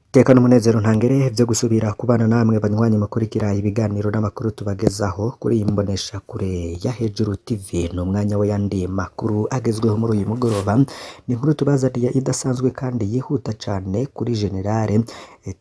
Iteka n'umunezero ntangere vyo gusubira kubana namwe banywanyi mukurikira ibiganiro n'amakuru tubagezaho kuri iyi mboneshakure ya Hejuru TV. Ni umwanya w'ayandi makuru agezweho muri uyu mugoroba. Ni inkuru tubazaniye idasanzwe kandi yihuta cane kuri Generale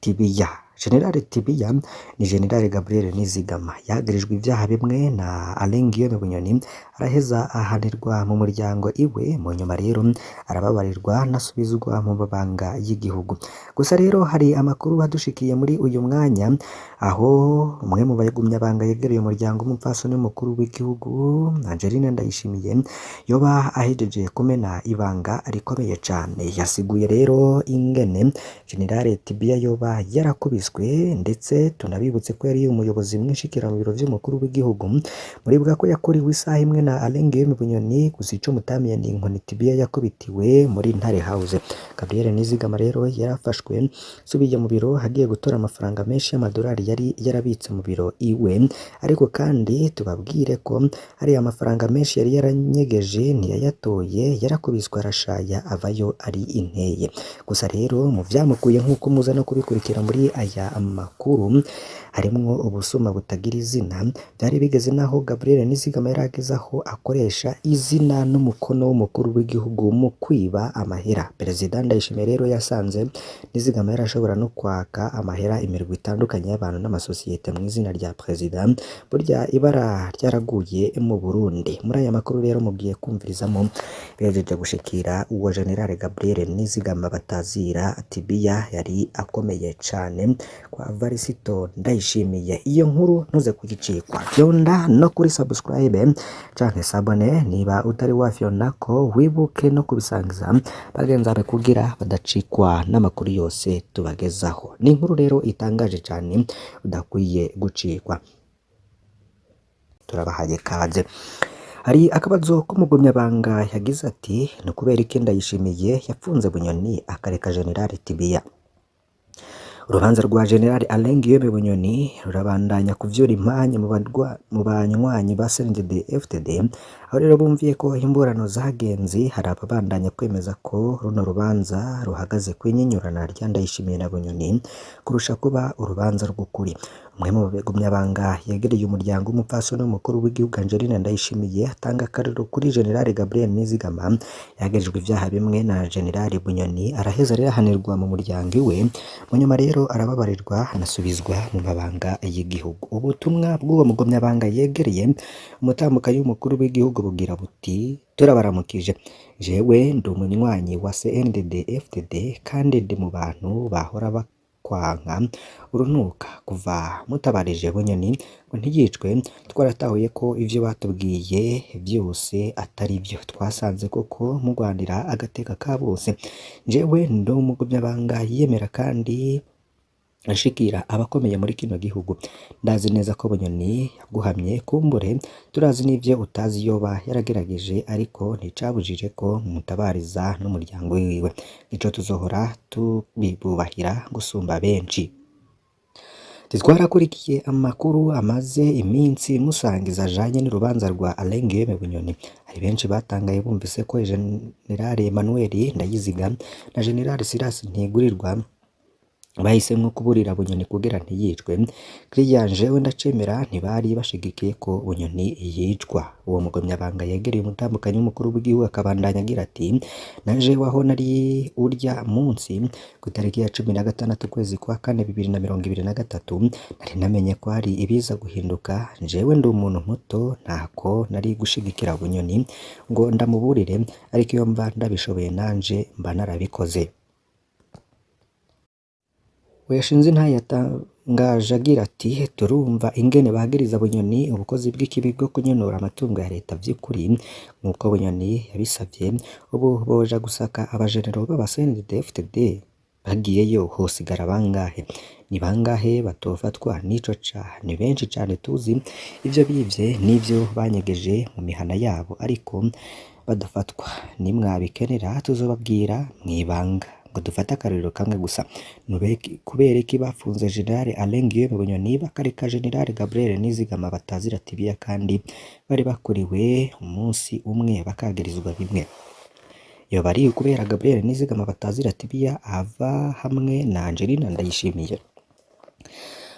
Tibiya. Generale Tibiya ni Generale Gabriel Nizigama, yagirijwe ivyaha bimwe na Alain Guillaume Bunyoni, araheza ahanirwa mu muryango iwe. Mu nyuma rero arababarirwa anasubizwa mu mabanga y'igihugu. Gusa rero hari amakuru adushikiye muri uyu mwanya, aho umwe mu bagumyabanga yegereye umuryango w'umupfasoni w'umukuru w'igihugu Angeline Ndayishimiye yoba ahejeje kumena ibanga rikomeye cane. Yasiguye rero ingene Generale Tibiya yoba yarakubiswe, ndetse tunabibutse ko yari umuyobozi mwinshikira mu biro vy'umukuru w'igihugu. Muribuka ko yakuriwe isaha imwe na Alain Guillaume Bunyoni, gusa ico mutamenye ni inkoni Tibiya yakubitiwe muri Ntare House. Gabriel Nizigama rero yarafashwe subiye mu biro agiye gutora amafaranga menshi y'amadolari yari yarabitse mu biro iwe, ariko kandi tubabwire ko ariya mafaranga menshi yari yaranyegeje ntiyayatoye, yarakubiswe arashaya avayo ari inteye. Gusa rero mu vyamukuye, nk'uko muza no kubikurikira muri aya makuru, harimwo ubusuma butagira izina. Vyari bigeze naho Gabriel Nizigama yari ageze aho akoresha izina n'umukono w'umukuru w'igihugu mu kwiba amahera. Perezida Ndayishimiye rero yasanze Nizigama yarashobora no kwaka amahera imirwi itandukanye y'abantu n'amasosiyete mu izina rya perezida. Burya ibara ryaraguye mu Burundi. Muri aya makuru rero mugiye kumvirizamo bihejeje gushikira uwo Generale Gabriel Nizigama batazira Tibiya, yari akomeye cane kwa Varisito Ndayishimiye. Iyo nkuru ntuze kugicikwa, fyonda no kuri subscribe canke sabone niba utari wafyondako, wibuke no kubisangiza bagenzi bawe kugira badacikwa n'amakuru yose tubagezaho. Ni inkuru rero itangaje cane udakwiye gucikwa, turabahaye kaze. Hari akabazo k'umugumyabanga yagize ati: ni ukubera iki Ndayishimiye yapfunze Bunyoni akareka Generale Tibiya? Urubanza rwa General Alain Guillaume Bunyoni rurabandanya kuvyura impanya mu banywanyi ba CNDD FDD, aho rero bumviye ko imburano zagenze. Hari ababandanya kwemeza ko runo rubanza ruhagaze kw'inyinyurana rya Ndayishimiye na Bunyoni kurusha kuba urubanza rw'ukuri. Umwe mu bagumyabanga yegereye umuryango w'umupfasoni w'umukuru w'igihugu Angeline Ndayishimiye atanga akarorero kuri General Gabriel Nizigama, yagirijwe ivyaha bimwe na General Bunyoni, araheza rero ahanirwa mu muryango iwe, mu nyuma rero arababarirwa anasubizwa mu mabanga y'igihugu. Ubutumwa bw'uwo mugumyabanga yegereye umutambukanyi w'umukuru w'igihugu bugira buti: turabaramukije, jewe ndi umunywanyi wa CNDD FDD kandi ndi mu bantu bahora bakwanka urunuka kuva mutabarije Bunyoni ngo ntiyicwe. Twaratahuye ko ivyo batubwiye vyose atari vyo, twasanze koko mugwanira agateka ka bose. Jewe ndi umugumyabanga yiyemera kandi ashikira abakomeye muri kino gihugu. Ndazi neza ko Bunyoni yaguhamye, kumbure turazi n'ivyo utazi yoba yaragerageje, ariko nticabujije ko mutabariza n'umuryango wiwe. Nico tuzohora tubibubahira gusumba benshi. Twarakurikiye amakuru amaze iminsi musangiza ajanye n'urubanza rwa Alain Guillaume Bunyoni. Hari benshi batangaye bumvise ko General Emmanuel Ndayiziga na General Silas Ntigurirwa bahisemwo kuburira Bunyoni kugira ntiyicwe. Kiriya jewe ndacemera, ntibari bashigikiye ko Bunyoni yicwa. Uwo mugumyabanga yegereye umutambukanyi w'umukuru w'igihugu akabandanya agira ati: na jewe aho nari urya munsi ku itariki ya 16 ukwezi kwa kane 2023, nari namenye ko hari ibiza guhinduka. Jewe ndi umuntu muto, ntako nari gushigikira Bunyoni ngo ndamuburire, ariko iyo mba ndabishoboye nanje mba narabikoze. Uyashinze intahe yatangaje agira ati: turumva ingene bagiriza Bunyoni ubukozi bw'ikibi bwo kunyonora amatungo ya leta. Vy'ukuri nk'uko Bunyoni yabisavye, ubu boja gusaka abajenero b'aba CNDD-FDD, bagiyeyo hosigara bangahe? Ni bangahe batofatwa n'ico caha? Ni benshi cane tuzi ivyo bivye n'ivyo banyegeje mu mihana yabo ariko badafatwa. Nimwabikenera tuzobabwira mw'ibanga. Ngo dufate akarorero kamwe gusa, kubera iki bafunze General Alain Guillaume Bunyoni bakareka General Gabriel Nizigama batazira Tibiya, kandi bari bakuriwe umunsi umwe bakagirizwa bimwe? Yoba ari kubera Gabriel Nizigama batazira Tibiya ava hamwe na Angelina Ndayishimiye?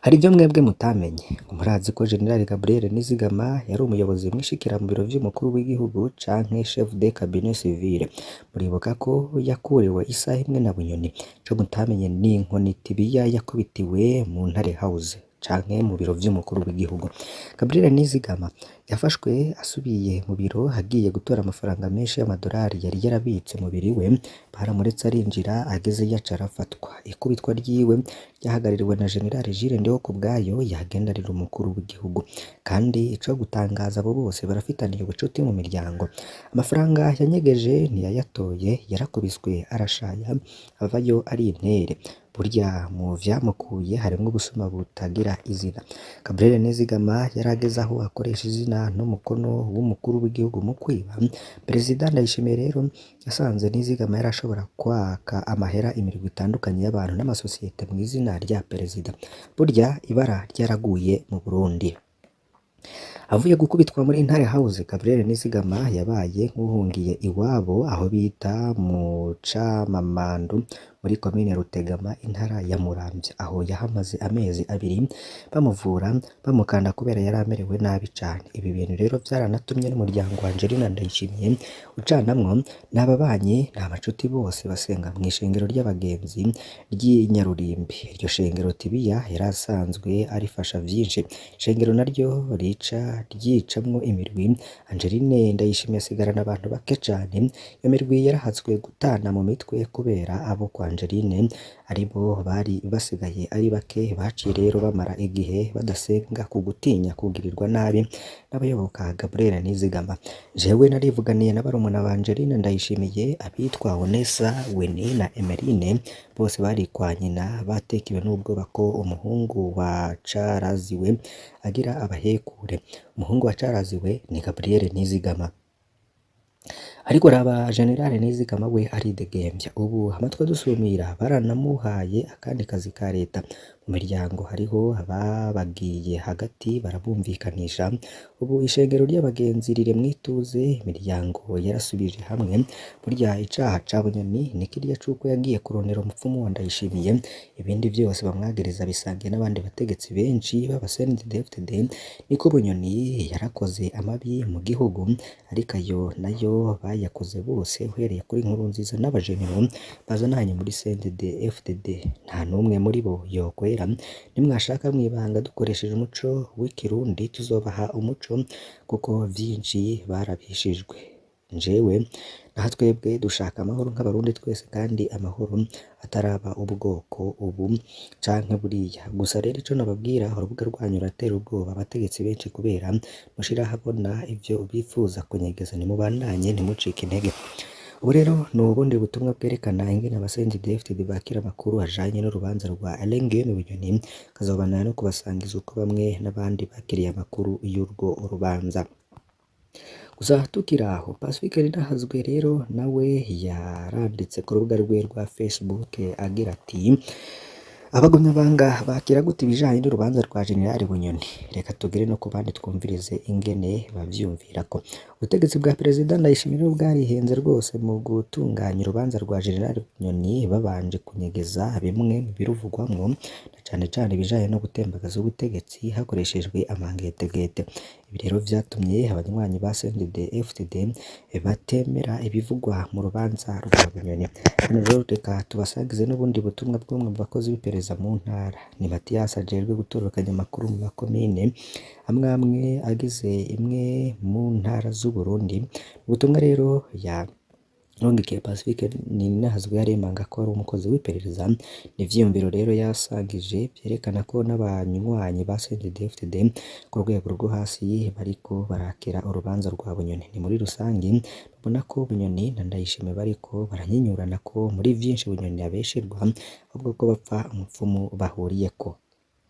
Hari ibyo mwebwe mutamenye. Murazi ko General Gabriel Nizigama yari umuyobozi mwishikira mu biro vy'umukuru w'igihugu canke chef de cabinet civil. Muribuka ko yakuriwe isaha imwe na Bunyoni. Ico mutamenye ni inkoni Tibiya yakubitiwe mu Ntare House canke mu biro vy'umukuru w'igihugu. Gabriel Nizigama yafashwe asubiye mu biro agiye gutora amafaranga menshi y'amadolari yari yarabitse mu biro iwe, baramuretse arinjira agezeyo aca arafatwa. Ikubitwa ryiwe ryahagarariwe na General Jules Ndihokubwayo yagendanira umukuru w'igihugu. Kandi ico gutangaza abo bose barafitaniye ubucuti mu miryango. Amafaranga yanyegeje ntiyayatoye, yarakubiswe arashaya avayo ari intere. Burya mu vyamukuye harimwo ubusuma butagira izina. Gabriel Nizigama yarageze aho akoresha izina n'umukono w'umukuru w'igihugu mu kwiba. Perezida Ndayishimiye rero yasanze Nizigama yarashobora kwaka amahera imirwi itandukanye y'abantu n'amasosiyete mu izina rya perezida. Burya ibara ryaraguye mu Burundi. Avuye gukubitwa muri Ntare House, Gabriel Nizigama yabaye nk'uhungiye iwabo aho bita mu Camamandu muri komine Rutegama intara ya Muramvya. Aho yahamaze amezi abiri bamuvura bamukanda kubera yari amerewe nabi cane. Ibi bintu rero vyaranatumye n'umuryango wa Angelina Ndayishimiye ucanamwo n'ababanyi n'abacuti bose basenga mw'ishengero ry'abagenzi ry'i Nyarurimbi. Iryo shengero Tibiya yari asanzwe arifasha vyinshi. Ishengero naryo rica ryicamwo imirwi. Angeline Ndayishimiye asigarana abantu bake cane. Iyo mirwi yarahatswe gutana mu mitwe kubera abo kwa Angeline aribo bari basigaye ari bake, baciye rero bamara igihe badasenga ku gutinya kugirirwa nabi n'abayoboka Gabriel Nizigama. Jewe narivuganiye na barumuna ba Angeline Ndayishimiye abitwa Onesa, Winnie na Emeline bose bari kwa nyina batekewe n'ubwoba ko umuhungu wa Caraziwe agira abahekure. Umuhungu wa Caraziwe ni Gabriel Nizigama. Ariko raba General Nizigama we aridegembya. Ubu amatwi adusumira baranamuhaye akandi kazi ka leta. Mu miryango hariho ababagiye hagati barabumvikanisha. Ubu ishengero ry'abagenzi riri mw'ituze, imiryango yarasubije hamwe. Burya icaha ca Bunyoni ni kirya c'uko yagiye kurondera umupfumu wa Ndayishimiye. Ibindi vyose bamwagiriza bisangiye n'abandi bategetsi benshi b'aba CNDD-FDD. Niko Bunyoni yarakoze amabi mu gihugu, ariko ayo nayo bayakoze bose uhereye kuri Nkurunziza n'abajenero bazananye muri CNDD-FDD. Nta n'umwe muri bo yokwera. Nimwashaka mwibanga dukoresheje umuco w'ikirundi tuzobaha umuco kuko vyinshi barabishijwe. Njewe naha twebwe dushaka amahoro nk'abarundi twese kandi amahoro ataraba ubwoko ubu canke buriya. Gusa rero ico nobabwira, urubuga rwanyu ruratera ubwoba abategetsi benshi kubera mushira ahabona ivyo bifuza kunyegeza. Nimubandanye ntimucike intege. Ubu rero ni ubundi butumwa bwerekana ingene aba CNDD-FDD bakira amakuru ajanye n'urubanza rwa Alain Guillaume Bunyoni, kazobandanya no kubasangiza uko bamwe n'abandi bakiriye amakuru y'urwo rubanza. Gusa tukiri aho, Pacifique Rinahazwe rero nawe yaranditse ku rubuga rwe rwa Facebook agira ati: Abagumyabanga bakira gute ibijanye n'urubanza rwa General Bunyoni? Reka tugere no ku bandi twumvirize ingene bavyiyumvirako. Ubutegetsi bwa Perezida Ndayishimiye bwarihenze rwose mu gutunganya urubanza rwa General Bunyoni, babanje kunyegeza bimwe mu biruvugwamwo na cane cane ibijanye no gutembagaza ubutegetsi hakoreshejwe amangetegete. Ibi rero vyatumye abanywanyi ba CNDD-FDD batemera ibivugwa mu rubanza rwa Bunyoni. Hano rero reka tubasangize n'ubundi butumwa bw'umwe mu bakozi b'iperereza mu ntara. Ni Matiyasi ajejwe gutororokanya amakuru mu makomine amwe amwe agize imwe mu ntara z'Uburundi. Ubutumwa rero yarungikiye Pacifique Ninahazwe yaremanga ko ari umukozi w'iperereza. Ni ivyiyumviro rero yasangije vyerekana ko n'abanywanyi ba CNDD-FDD ku rwego rwo hasi bariko barakira urubanza rwa Bunyoni. Ni muri rusangi babona ko Bunyoni na Ndayishimiye bariko baranyinyurana ko muri vyinshi Bunyoni abesherwa, ahubwo ko bapfa umupfumu bahuriyeko.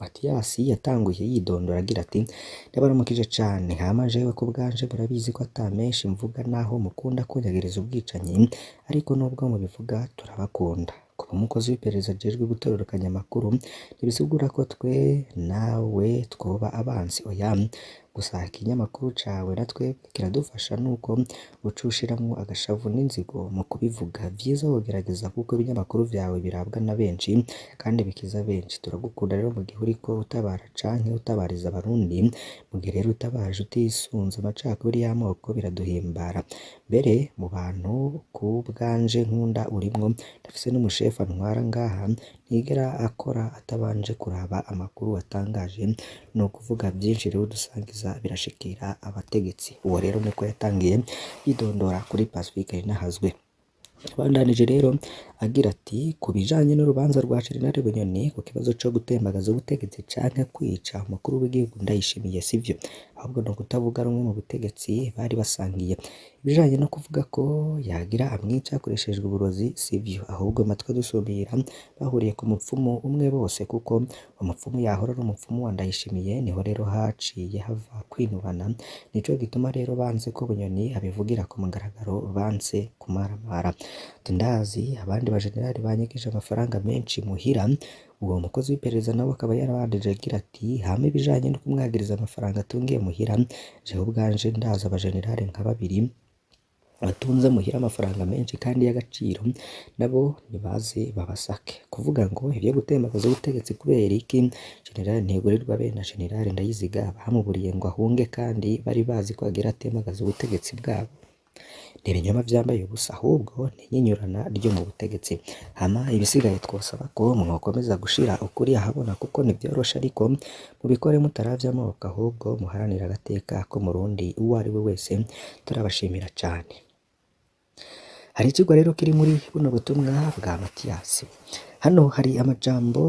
Matiyasi yatanguye yidondora agira ati: ndabaramukije cane, hama jewe ku bwanje murabizi ko ata menshi mvuga naho mukunda kunyagereza ubwicanyi, ariko nubwo mubivuga turabakunda. Kuba umukozi w'iperereza ajejwe gutororokanya amakuru ntibisigura ko twe nawe twoba abansi, oya. Gusa ikinyamakuru cawe natwe kiradufasha nuko uca ushiramwo agashavu n'inzigo mu kubivuga. Vyiza wogerageza kuko ibinyamakuru vyawe birabwa na benshi kandi bikiza benshi. Turagukunda rero mu gihe uriko utabara canke utabariza abarundi, mu gihe rero utabaje utisunze amacakubiri y'amoko biraduhimbara. Mbere mu bantu ku bwanje nkunda urimwo, ndafise n'umushefu antwara ngaha ntigera akora atabanje kuraba amakuru watangaje, ni ukuvuga vyinshi rero udusangiza birashikira abategetsi. Uwo rero niko yatangiye yidondora kuri Pacifique Ninahazwe. Yabandanije rero agira ati ku bijanye n'urubanza rwa General Bunyoni ku kibazo co gutembagaza ubutegetsi canke kwica umukuru w'igihugu Ndayishimiye sivyo, ahubwo ni ukutavuga rumwe mu butegetsi bari basangiye. Ibijanye no kuvuga ko yagira amwica hakoreshejwe uburozi sivyo, ahubwo amatwi adusumira bahuriye ku mupfumu umwe bose kuko umupfumu yahora ari umupfumu wa Ndayishimiye, niho rero haciye hava kwinubana, nico gituma rero banse ko Bunyoni abivugira ku mugaragaro, banse kumaramara. Ati ndazi abandi bajenerali banyigije amafaranga menshi muhira. Uwo mukozi w'iperereza nawe akaba yarabandanije agira ati hama ibijanye no kumwagiriza amafaranga atungiye muhira, jewe ubwanje ndazi abajenerali nka babiri batunze muhira amafaranga menshi kandi y'agaciro, nabo nibaze babasake. Kuvuga ngo ivyo gutembagaza ubutegetsi kubera iki? General Ntigurirwa be na General Ndayiziga bamuburiye ngo ahunge kandi bari bazi ko agira atembagaza ubutegetsi bwabo. Ni ibinyoma vyambaye ubusa, ahubwo ni inyinyurana ryo mu butegetsi. Hama ibisigaye twosaba ko mwokomeza gushira ukuri ahabona kuko ntivyoroshe, ariko mubikore mutaravye amoko, ahubwo muharanire agateka k'umurundi uwo ari we wese. Turabashimira cane. Hari icigwa rero kiri muri buno butumwa bwa Matiyasi. Hano hari amajambo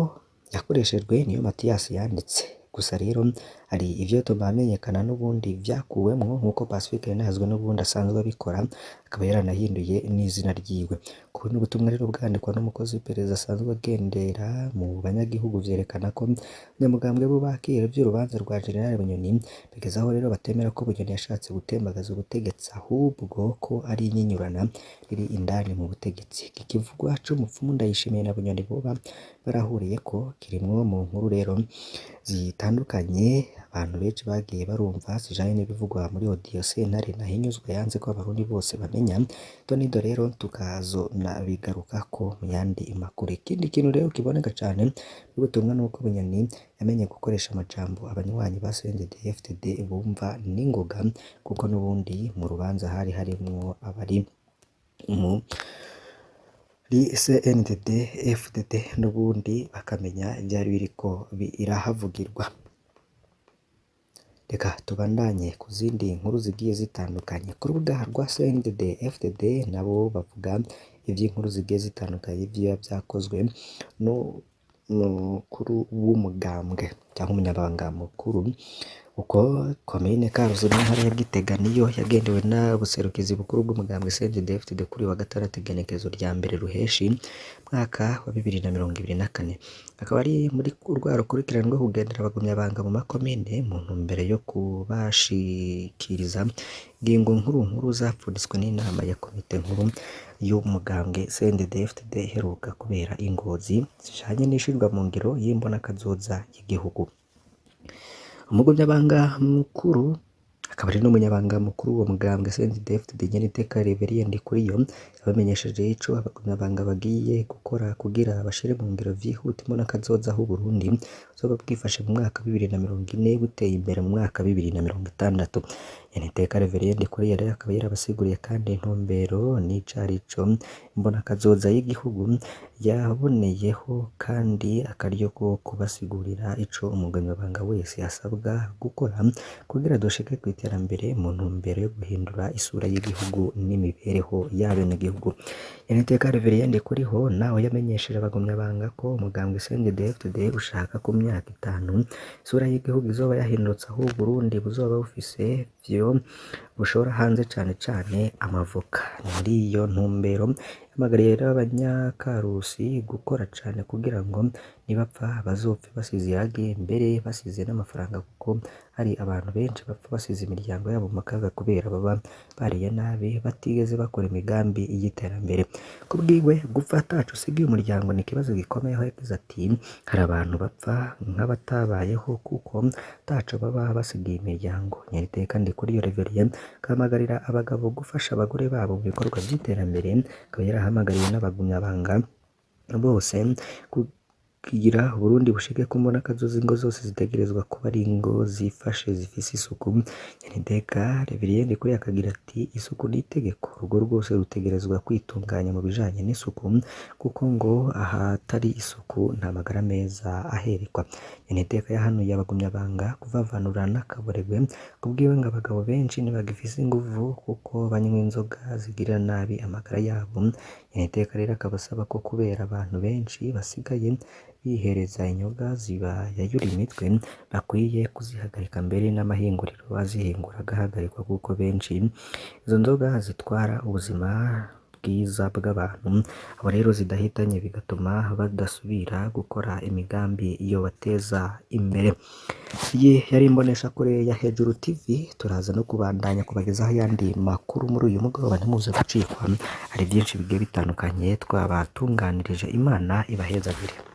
yakoreshejwe niyo Matiyasi yanditse. Gusa rero hari ivyo tumamenyekana n'ubundi vyakuwemwo nk'uko Pacifique Ninahazwe n'ubundi asanzwe abikora, akaba yaranahinduye n'izina ryiwe. Kubona ubutumwa rero bwandikwa n'umukozi w'iperereza asanzwe agendera mu banyagihugu vyerekana ko abanyamugambwe bo bakira ivy'urubanza rwa General Bunyoni, bigeze aho rero batemera ko Bunyoni yashatse gutembagaza ubutegetsi, ahubwo ko ari inyinyurana riri indani mu butegetsi. Iki kivugwa c'umupfumu Ndayishimiye na Bunyoni boba barahuriyeko kirimwo mu nkuru rero zitandukanye abantu benshi bagiye barumva zijanye n'ibivugwa muri audio sentare Ntahinyuzwa yanze ko abarundi bose bamenya. Donido rero tukazonabigarukako mu yandi makuru. Ikindi kintu rero kiboneka cane n'ubutumwa nuko Bunyoni yamenye gukoresha amajambo abanywanyi ba CNDD-FDD bumva n'ingoga, kuko n'ubundi mu rubanza hari harimwo abari muri CNDD FDD n'ubundi bakamenya ivyari biriko birahavugirwa. Reka tubandanye ku zindi nkuru zigiye zitandukanye. Ku rubuga rwa CNDD FDD nabo bavuga ivy'inkuru zigiye zitandukanye vyiba vyakozwe n'umukuru w'umugambwe canke umunyabanga mukuru. Uko komine Karuzi mu ntara ya Gitega niyo yagendewe n'ubuserukizi bukuru bw'umugambwe CNDD-FDD kuri wa gatandatu igenekerezo rya mbere Ruheshi mwaka wa 2024. Akaba ari muri rwa rukurikirane rwo kugendera abagumyabanga mu makomine mu ntumbero yo kubashikiriza ingingo nkuru nkuru zapfunditswe n'inama ya komite nkuru y'umugambwe CNDD-FDD iheruka kubera i Ngozi zijanye n'ishirwa mu ngiro y'imbonakazoza y'igihugu. Umugumyabanga mukuru akaba ari n'umunyabanga mukuru w'uwo mugambwe CNDD-FDD Nyeniteka Reverien Ndikuriyo yabamenyesheje ico abagumyabanga bagiye gukora kugira bashire mu ngiro vyihuta imbonakazoza h'Uburundi buzoba bwifashe mu mwaka wa 2040 buteye imbere mu mwaka wa 2060. Nyeniteka Reverien Ndikuriyo rero akaba yarabasiguriye kandi intumbero n'icarico imbonakazoza y'igihugu, yaboneyeho kandi akaryo ko kubasigurira ico umugumyabanga wese asabwa gukora kugira dushike kw'iterambere mu ntumbero yo guhindura isura y'igihugu n'imibereho y'abenegihugu. Nyeniteka Reverien Ndikuriho nawe yamenyesheje abagumyabanga ko umugambwe CNDD-FDD ushaka ku myaka 5 isura y'igihugu izoba yahindutse aho Uburundi buzoba bufise vyo bushora hanze cane cane amavoka. Ni muri iyo ntumbero yahamagariye rero abanyakarusi gukora cane kugira ngo nibapfa bazopfe basize irage, mbere basize n'amafaranga kuko hari abantu benshi bapfa basize imiryango yabo mu kaga kubera baba bariye nabi batigeze bakora imigambi y'iterambere. Kubwiwe gupfa ataco usigiye umuryango ni ikibazo gikomeye, aho yagize ati hari abantu bapfa nk'abatabayeho kuko ataco baba basigiye imiryango. Nyariteka Ndikuriyo Reverien agahamagarira abagabo gufasha abagore babo mu bikorwa vy'iterambere, akaba yarahamagariye n'abagumyabanga bose kugira Uburundi bushike ku mbonakazoza ingo zose zitegerezwa kuba ari ingo zifashe zifise isuku. Nyariteka Reverien Ndikuriyo akagira ati isuku ni itegeko, urugo rwose rutegerezwa kwitunganya mu bijanye n'isuku kuko ngo ahatari isuku nta magara meza aherekwa. Nyariteka yahanuye abagumyabanga kuvavanura n'akaboregwe, kubwiwe ngo abagabo benshi ntibagifise inguvu kuko banywa inzoga zigirira nabi amagara yabo. Nyariteka rero akaba asaba ko kubera abantu benshi basigaye bihereza inyoga zibayayura imitwe bakwiye kuzihagarika mbere n'amahinguriro azihingura agahagarikwa kuko benshi izo nzoga zitwara ubuzima bwiza bw'abantu, abo rero zidahitanye bigatuma badasubira gukora imigambi yobateza imbere. Iyi yari imboneshakure ya Hejuru TV, turaza no kubandanya kubagezaho ayandi makuru muri uyu mugoroba, ntimuze gucikwa, hari byinshi bigiye bitandukanye twabatunganirije. Imana ibahezagire.